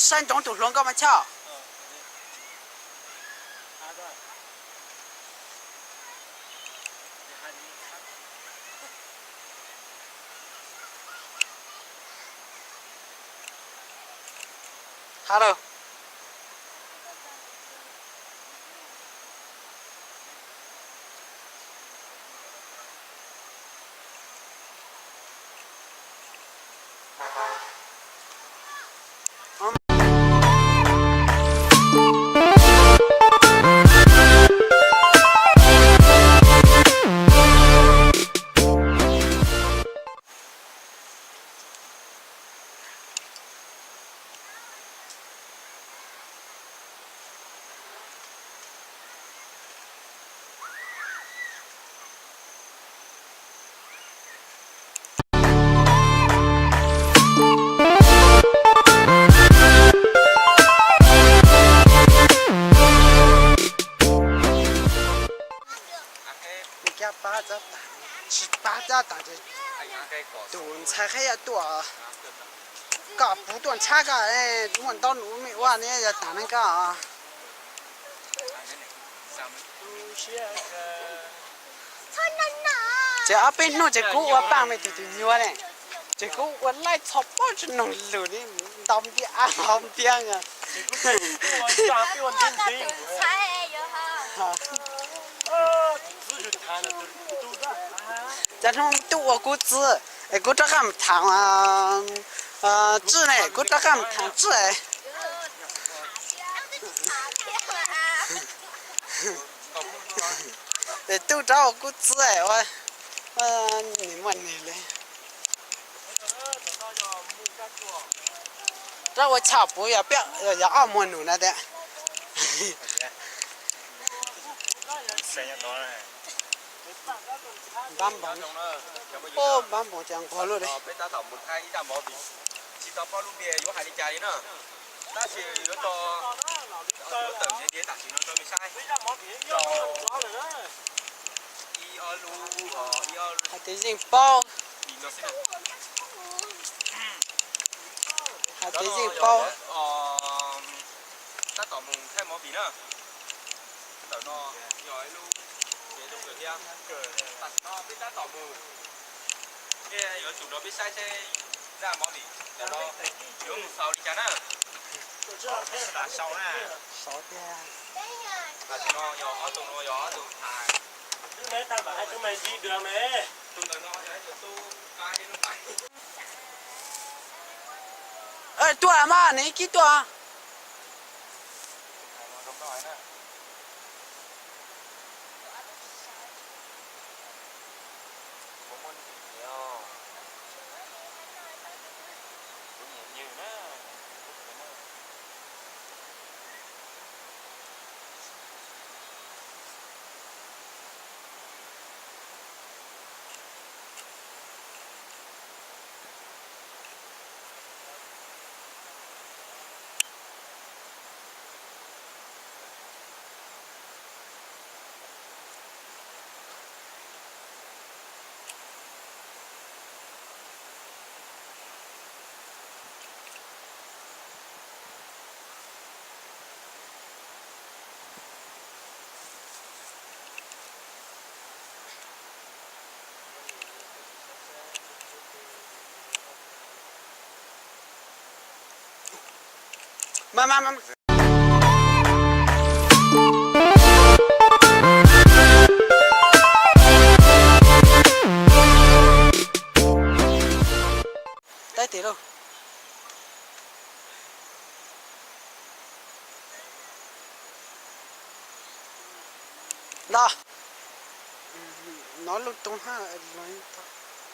Saib ntsoov tus hluas nkauj mas Choj. Hello. Nws cab pab txob tas, tsis pab txob tas ces tus ntxhais qheb yuav tuaj, koj puv tuaj ntshab koj, muaj ntau nus me ua ne yog tas neeg koj. Ces ob peb hnub ces kuv ua paj me tus tus nyuag ne, ces kuv ua laij txhos pob tsis noog lus li, ntau ntiab ab hau ntiab. Cov hnub tuaj ua kuv txiv, es kuv rov qab mus tham Tswj ne, kuv rov qab mus tham Tswj. Es tub rov ua kuv txiv ua, nws muaj nws li. Rov ua Choj puv yog peb, yog ob muag nus na tias. Npab npoos, npab npoos ces nquag luaj li. Tab sis yuav tau, yuav tawm ntev ntev tam sim no rau mej saib. Ib ob lub, ib ob lub. Hais tias yeej paub. Hais tias yeej paub. Tab tom mus thaij movie na. Ntawm no yog ib lub kev zoo kawg thiab. Tam sim no peb tab tom mus, thiab yuav tsum nrog peb saib seb zaj movie ntawm no yuav mus xaus li cas na. Xaus tiag. Tam sim no yog ob tug no yog ob tug hais. Tus ntawm no yog ib tug tub, ib lub nqaij. Tuaj mas, nws ib kib tuaj. Mas, mas, mas. Teb tis lauj. Los, nov lub tub hab,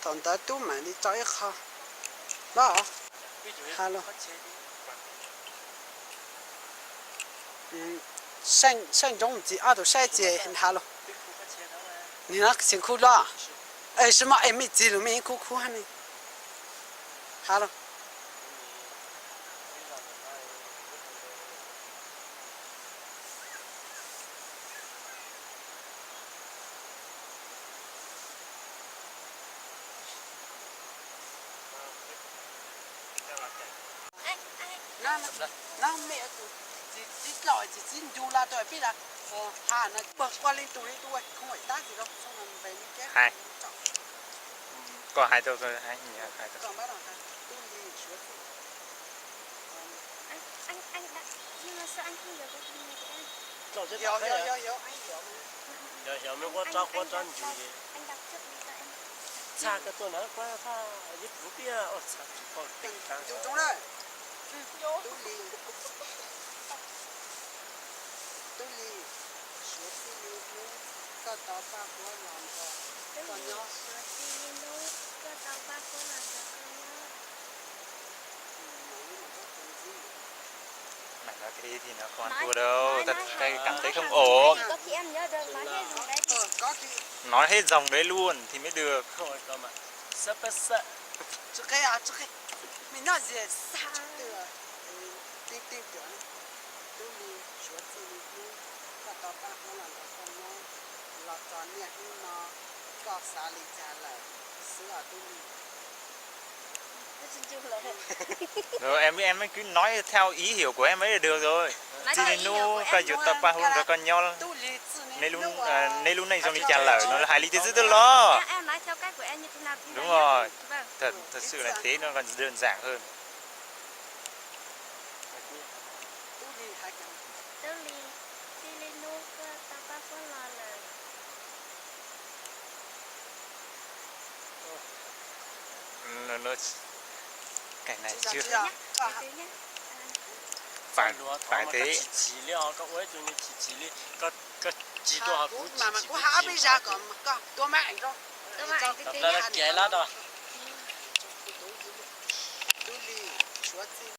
thaum ntawd tub mam li tso ib qho. Los, ha los. Saib ntsoov txiv ob tug saib txiv ha los. Nim no txiv khu los. Es sib mog es mej txiv lug mej ib khub khub hab ne. Ha los. Nov mej txiv dlaus txiv txiv ncu los tau peb los ha no, puag quaj leej twg leej twg khoov tab txiv rau xoo no npe mej keb. Koj hais tau, hais tau. Tub Lis Suav Txwj. Yog, yog, yog, yog, yog. Yog, yog, mej quab tsob quab tsob ntsis. Txhaj koj tuaj na, kuv txhaj ib puv tiag, txhaj tsis tau teg tag. Tub Lis, Tub Lis, Suav Txwj li hnub koj tau paj huab los nrog koj nyob. Mày nói cái gì thì nó không ăn thua đâu. Thật, cái cảm thấy không ổn. Nói hết dòng đấy luôn thì mới được. Tsis qe, tsis qe. Mej nyob zis, tij tij tias, Tub Lis, Suav Txwj li hnub koj tau paj huab los nrog koj nyob, los txog niaj hnub no koj xav li cas lawm xwb os Tub Lis? Rồi em, em mới cứ nói theo ý hiểu của em ấy là được rồi. Txij li hnub koj yuav tau paj huab nrog koj nyob, neb lub, neb lub neej zoo li cas lawm no hais li twb xwb twb los. Đúng rồi. Thật, thật sự là thế nó còn đơn giản hơn. Tub Lis, txij li hnub koj tau paj huab los lawm. Cái này chưa. Phải, phải thế. Koj ua ib tug chim chim li, koj tsis tuaj ho kuv chim chim.